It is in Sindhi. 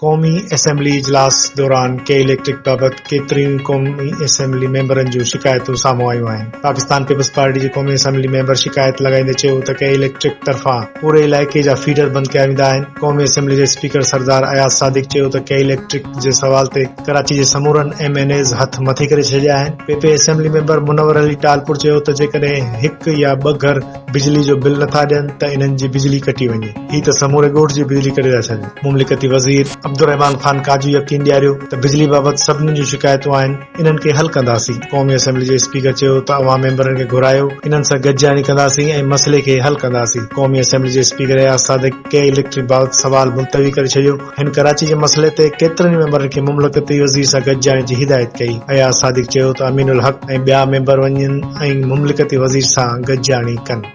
قومي اسيمبلي اجلاس دوران ڪي اليڪٽرڪ بابت ڪيتريون ئي قومي اسيمبلي ميمبرن جون شڪايتون سامهون آيون آهن. پاڪستان پيپلز پارٽي جي قومي اسيمبلي ميمبر شڪايت لڳائيندي چيو ته ڪي اليڪٽرڪ طرفان پوري علائقي جا فيڊر بند ڪيا ويندا آهن. قومي اسيمبلي جي اسپيڪر سردار اياز صادق چيو ته ڪي اليڪٽرڪ جي سوال تي ڪراچي جي سمورن ايم اين ايز هٿ مٿي ڪري ڇڏيا آهن. P P assembly member Munawar Ali Talpur چيو ته جيڪڏهن هڪ يا ٻه گهر بجلي جو بل نٿا ڏين ته انهن جي بجلي ڪٽي وڃي، هي ته سموري ڳوٺ جي بجلي ڪٽي ٿا ڇڏين. مملڪتي وزير عبدالرحمان خان ڪاجو يقين ڏياريو ته بجلي بابت سڀني جون شڪايتون آهن، انهن کي حل ڪنداسين. قومي اسيمبلي جي اسپيڪر چيو ته اوهان ميمبرن کي گهرايو، انهن سان گڏجاڻي ڪنداسين ۽ مسئلي کي حل ڪنداسين. قومي اسيمبلي جي اسپيڪر اياز صادق ڪي اليڪٽرڪ بابت سوال ملتوي ڪري ڇڏيو. هن ڪراچي جي مسئلي تي ڪيترن ئي ميمبرن کي مملڪتي وزير سان گڏجاڻي جي هدايت ڪئي. اياز صادق چيو ته امين الحق ۽ ٻيا ميمبر وڃن ۽ مملڪتي وزير سان گڏجاڻي ڪن.